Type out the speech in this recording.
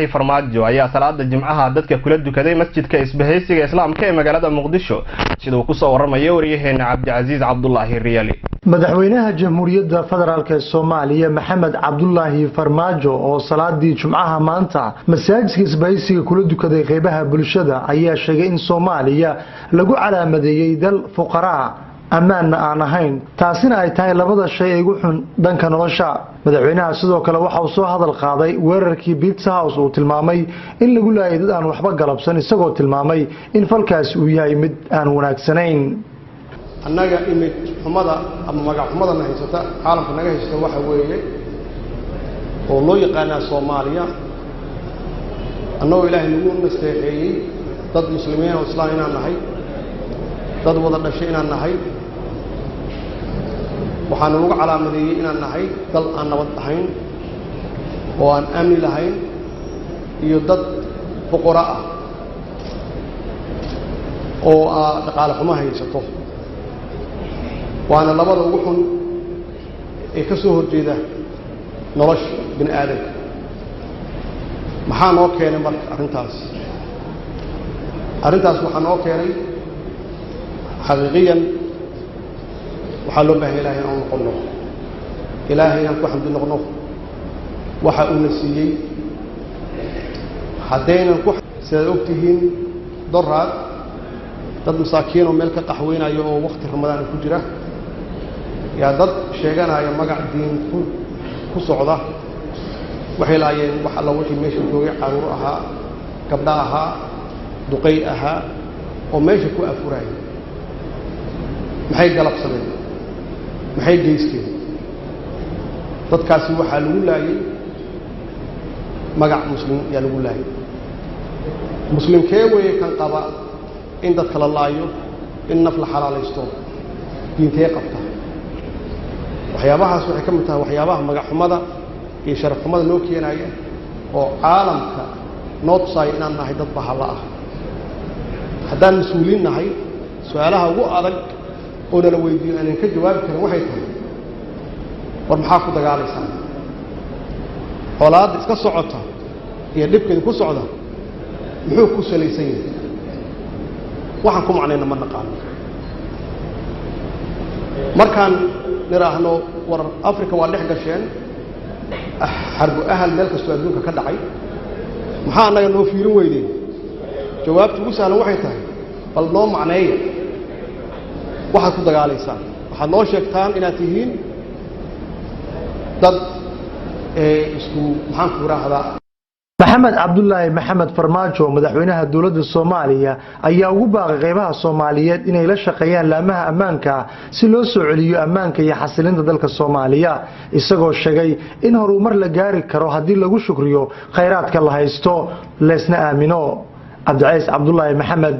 Farmaajo ayaa salaada Jimcaha dadka kula dukaday masjidka Isbahaysiga Islaamka ee magaalada Muqdisho, siduu kusoo waramayo waryaheena Cabdicasiis Cabdulaahi Riyali. Madaxweynaha Jamhuuriyadda Federaalk ee Soomaaliya Maxamed Cabdulaahi Farmaajo oo salaadii Jumcaha maanta masaajidka Isbahaysiga kula dukaday qeybaha bulshada ayaa sheegay in Soomaaliya lagu calaamadeeyey dal fuqaraa, ammaanna aan ahayn, taasina ay tahay labada shay ee ugu xun dhanka nolosha. Madaxweynaha sidoo kale waxa uu soo hadal qaaday weerarkii Pizza House uu tilmaamay in lagu laayay dad aan waxba galabsan, isagoo tilmaamay in falkaasi uu yahay mid aan wanaagsanayn. Annaga image xumada ama magac xumadana haysata, caalamka naga haysata, waxa weeye oo loo yaqaanaa Soomaaliya, annagoo Ilaahay nagu nasteexeeyey dad Muslimiin oo Islaam inaan nahay, dad wada dhashay inaan nahay, waxaana lagu calaamadeeyey inaan nahay dal aan nabad ahayn oo aan amni lahayn iyo dad fuqara ah oo dhaqaale xumo haysato, waana labada ugu xun ee ka soo horjeeda nolosha bini aadamka. Maxaa noo keenay marka arrintaas? Arrintaas waxaa noo keenay xaqiiqiyan waxaa loo baahanya Ilahay inaan noqonno, Ilaahay inaan ku xamdi noqno waxa uuna siiyey. Haddaynan ku, sidaad og tihiin, doraad dad masaakiinoo meel ka qaxweynayo oo wakti Ramadaan ku jira yaa dad sheeganaya magac diin ku socda waxay laayeen wax alla wixii meesha joogay, caruur ahaa, gabdho ahaa, duqay ahaa oo meesha ku afuraya. Maxay galabsadeen? Maxay geysteen? Dadkaasi waxaa lagu laayay magac Muslim yaa lagu laayay. Muslimkee weeye kan qaba in dadka la laayo, in naf la xalaalaysto? Diintee qabta? Waxyaabahaas waxay ka mid tahay waxyaabaha magac xumada iyo sharaf xumada noo keenaya oo caalamka noo tusaaya inaan nahay dad bahalla ah. Haddaan mas-uuliin nahay, su-aalaha ugu adag oo nala weydiiyo aanan ka jawaabi karin waxay tahay: war maxaa ku dagaalaysaan? Colaadda iska socota iyo dhibka idinku socda muxuu ku salaysan yahay? Waxaan ku macnayna ma naqaano. Markaan nidhaahno war Africa waa dhex gasheen xarbu ahal meel kastoo adduunka ka dhacay, maxaa annaga noo fiirin weydeen? Jawaabta ugu sahlan waxay tahay: bal noo macneeya waxaad ku dagaalaysaan. Waxaad noo sheegtaan inaad tihiin dad isku, maxaan ku idhaahdaa. Maxamed Cabdulaahi Maxamed Farmaajo, madaxweynaha dowladda Soomaaliya, ayaa ugu baaqay qeybaha Soomaaliyeed inay la shaqeeyaan laamaha ammaanka si loo soo celiyo ammaanka iyo xasilinta dalka Soomaaliya, isagoo sheegay in horumar la gaari karo haddii lagu shukriyo khayraadka la haysto, leesna aamino. Cabdicays Cabdulaahi Maxamed,